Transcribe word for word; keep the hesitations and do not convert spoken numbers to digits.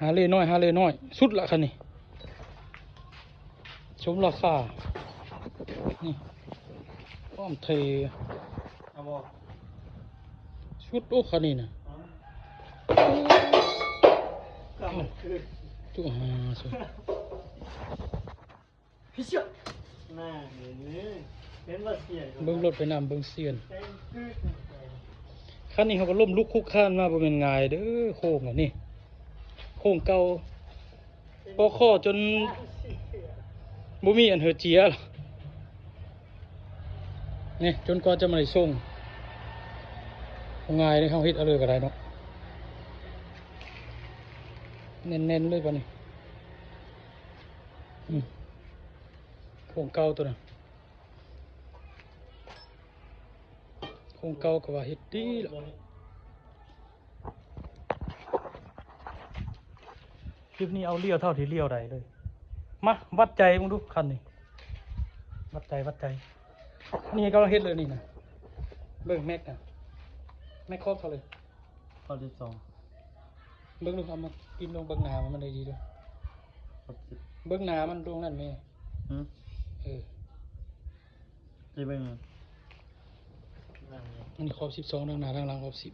ฮาร์เลย์น้อย ฮาร์เลย์น้อย สุดละคันนี้ สมราคา นี่ พร้อมเท เอาบ่ สุด โอ้ คันนี้นะ อ๋อ กำคือ จุหาสุด พิเศษ น่าเห็นเลย เห็นว่าเสียง เบิ่งรถไปนำ เบิ่งเสียน แจ้งคือ คันนี้เขาก็ล้มลุกคลุกคลานมา บ่แม่นง่ายเด้อ โค้งอันนี้ โค้งเก่า ปอข้อจน บ่มีอันเหือเจียหรอก นี่ จนกว่าจะมาได้ส่ง ง่ายเลย เขาเฮ็ดเอาเลยก็ได้เนาะ แน่นๆเลยปะนี่ อืม โค้งเก่าตัวนั้น โค้งเก่าก็ว่าเฮ็ดดีแล้ว คลิปนี้เอาเลี้ยวเท่าที่เลี้ยวได้เลย มาวัดใจมึงดูคันนี้ วัดใจ วัดใจ นี่กำลังเฮ็ดเลยนี่นะ เบิ่งแม็กนะ แม็กครอบเท่าเลย ครอบสิบสอง เบิ่งดู เอามากินลงเบิ่งหน้ามันได้ดีดู ครอบสิบ เบิ่งหน้ามันดวงนั่นแม่ หืม เออ จะเบิ่ง นั่นไง อันนี้ครอบสิบสอง ทางหน้าทางหลังครอบสิบ